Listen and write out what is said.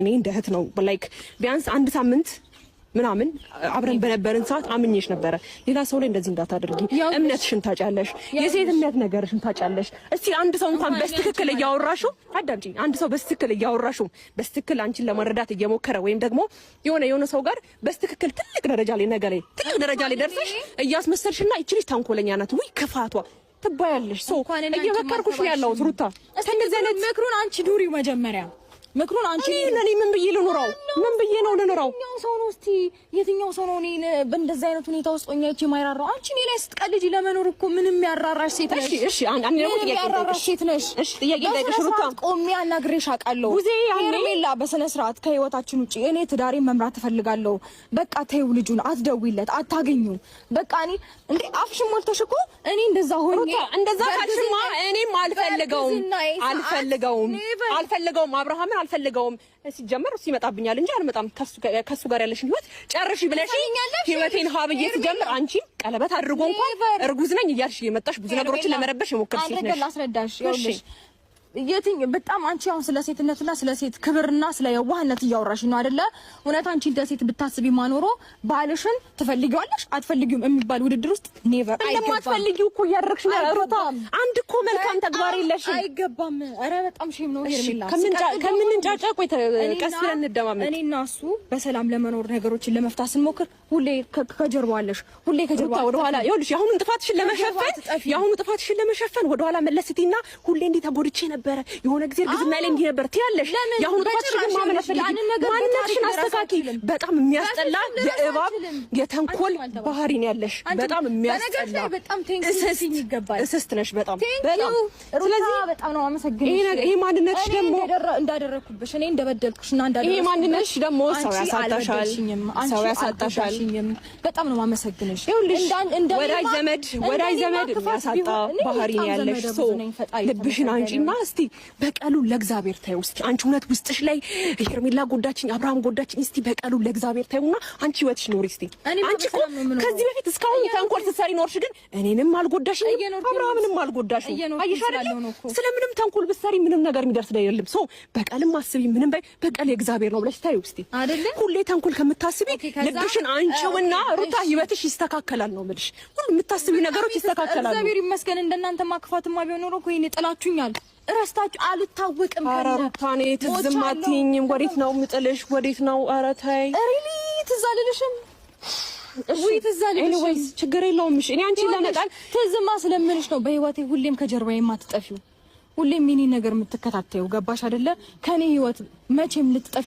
እኔ እንደ እህት ነው፣ like ቢያንስ አንድ ሳምንት ምናምን አብረን በነበርን ሰዓት አምኜሽ ነበረ። ሌላ ሰው ላይ እንደዚህ እንዳታደርጊ፣ እምነትሽን ታጫለሽ፣ የሴትነት ነገርሽን ታጫለሽ። እስቲ አንድ ሰው እንኳን በስትክክል እያወራሽው፣ አዳምጪኝ። አንድ ሰው በስትክክል እያወራሽው፣ በስትክክል አንቺን ለመረዳት እየሞከረ ወይም ደግሞ የሆነ የሆነ ሰው ጋር በስትክክል ትልቅ ደረጃ ላይ፣ ነገ ላይ ትልቅ ደረጃ ላይ ደርሰሽ እያስመሰልሽና ይቺ ልጅ ተንኮለኛ ናት፣ ውይ ክፋቷ ትባያለሽ። So እየመከርኩሽ ነው ያለሁት ሩታ። ከእንደዚህ አይነት ምክሩን አንቺ ኑሪው፣ መጀመሪያ ምክሩን አንቺ። እኔ ምን ብዬ ልኑረው? ምን ብዬ ነው ልኑረው? የትኛው ሰው ነው እስቲ፣ የትኛው ሰው ነው እኔ በእንደዚህ አይነት ሁኔታ ውስጥ ሆኜ አይቼ የማይራራው? አንቺ እኔ ላይ ስትቀልጂ ለመኖር እኮ ምንም ያራራሽ ሴት ነሽ። እሺ፣ አንድ አንድ ደግሞ ጥያቄ ያራራሽ ሴት ነሽ። እሺ፣ ጥያቄ ልጠይቅሽ ሩታ። ቆሜ አናግሬሽ አውቃለሁ። ጉዜ ያኔ ሄርሜላ፣ በስነ ስርዓት ከህይወታችን ውጪ፣ እኔ ትዳሬን መምራት እፈልጋለሁ። በቃ ተይው፣ ልጁን አትደውይለት፣ አታገኙ። በቃ እኔ እንዴ አፍሽን ሞልተሽ እኮ እኔ እንደዛ ሆኜ ሩታ፣ እንደዛ ካልሽማ እኔም አልፈልገውም፣ አልፈልገውም፣ አልፈልገውም፣ አብርሃምን አልፈልገውም። ሲጀመር እሱ ይመጣብኛል እንጂ አልመጣም። ከሱ ጋር ያለሽን ህይወት ጨርሺ ብለሽ ህይወቴን ሀብዬ ሲጀምር አንቺም ቀለበት አድርጎ እንኳን እርጉዝ ነኝ እያልሽ እየመጣሽ ብዙ ነገሮችን ለመረበሽ የሞከርሽ ሴት ነሽ። ላስረዳሽ፣ ይኸውልሽ፣ የትኝ በጣም አንቺ አሁን ስለ ሴትነትና ስለ ሴት ክብርና ስለ የዋህነት እያወራሽ ነው አይደለ? እውነት አንቺ እንደ ሴት ብታስቢ ማኖሮ ባልሽን ትፈልጊዋለሽ አትፈልጊውም የሚባል ውድድር ውስጥ never አይገባም። እንደማትፈልጊው እኮ እያደረግሽ ነው ሩታ። አንድ እኮ መልካም ተግባር የለሽም። አይገባም። ኧረ በጣም shame ነው ሄርሜላ። ከምንጫጫ ቆይ ቀስ ብለን እንደማመጥ። እኔና እሱ በሰላም ለመኖር ነገሮችን ለመፍታት ስንሞክር ሁሌ ከጀርባው አለሽ። ሁሌ ከጀርባው ወደ ኋላ፣ ይኸውልሽ፣ የአሁኑ ጥፋትሽን ለመሸፈን ወደ ኋላ መለስቲና ሁሌ እንዲህ ተጎድቼ ነበረ፣ የሆነ ጊዜ እርግዝና ላይ እንዲህ ነበር ትያለሽ። የአሁኑ ጥፋትሽን ግን ማመን አትፈልጊም። ማንነትሽን አስተካኪ። በጣም የሚያስጠላ የእባብ የተንኮል ባህሪ ነው ያለሽ። በጣም የሚያስጠላ እስስት ነሽ። በጣም በጣም። ስለዚህ በጣም ነው አመሰግንሽ። ይሄ ማንነትሽ ደግሞ እንዳደረኩብሽ፣ እኔ እንደበደልኩሽ እና እንዳደረኩሽ ይሄ ማንነትሽ ደግሞ ሰው ያሳጣሻል፣ ሰው ያሳጣሻል። በጣም ነው የማመሰግንሽ። ይኸውልሽ፣ ወዳጅ ዘመድ የሚያሳጣ ባህሪ ነው ያለሽ። So ልብሽን አንጪና እስቲ በቀሉ ለእግዚአብሔር ተይው። እስቲ አንቺ እውነት ውስጥሽ ላይ ሄርሜላ ጎዳችኝ፣ አብርሃም ጎዳችኝ፣ እስቲ በቀሉ ለእግዚአብሔር ተይውና አንቺ ህይወትሽ ኖሪ እስቲ። አንቺ እኮ ከዚህ በፊት እስካሁን ተንኮል ስትሰሪ ኖርሽ፣ ግን እኔንም አልጎዳሽኝም፣ አብርሃምንም አልጎዳሽም። አየሽ አይደል? ስለምንም ተንኮል ብትሰሪ ምንም ነገር የሚደርስ አይደለም። So በቀልም አስቢ፣ ምንም በይ፣ በቀል የእግዚአብሔር ነው ብለሽ ተይው እስቲ። ሁሌ ተንኮል ከምታስቢ ልብሽን አንቺውና ሩታ ህይወትሽ ይስተካከላል ነው የምልሽ። ሁሉ የምታስቢው ነገሮች ይስተካከላሉ። እግዚአብሔር ይመስገን። እንደናንተ ማክፋትማ ቢሆን ኖሮ እኮ ይሄኔ ጥላችሁኛል፣ እረስታችሁ አልታወቅም። ኧረ ሩታ እኔ ትዝም አትይኝም። ወዴት ነው የምጥልሽ? ወዴት ነው? ኧረ ተይ። Really ትዝ አልልሽም። ውይ ትዝ አልልሽም። Anyways ችግር የለውም። እሺ፣ እኔ አንቺን ለመጣል ትዝማ ስለምልሽ ነው በህይወቴ ሁሌም ከጀርባዬ የማትጠፊው፣ ሁሌም የኔን ነገር የምትከታተይው፣ ገባሽ አይደለ? ከኔ ህይወት መቼም ልትጠፊ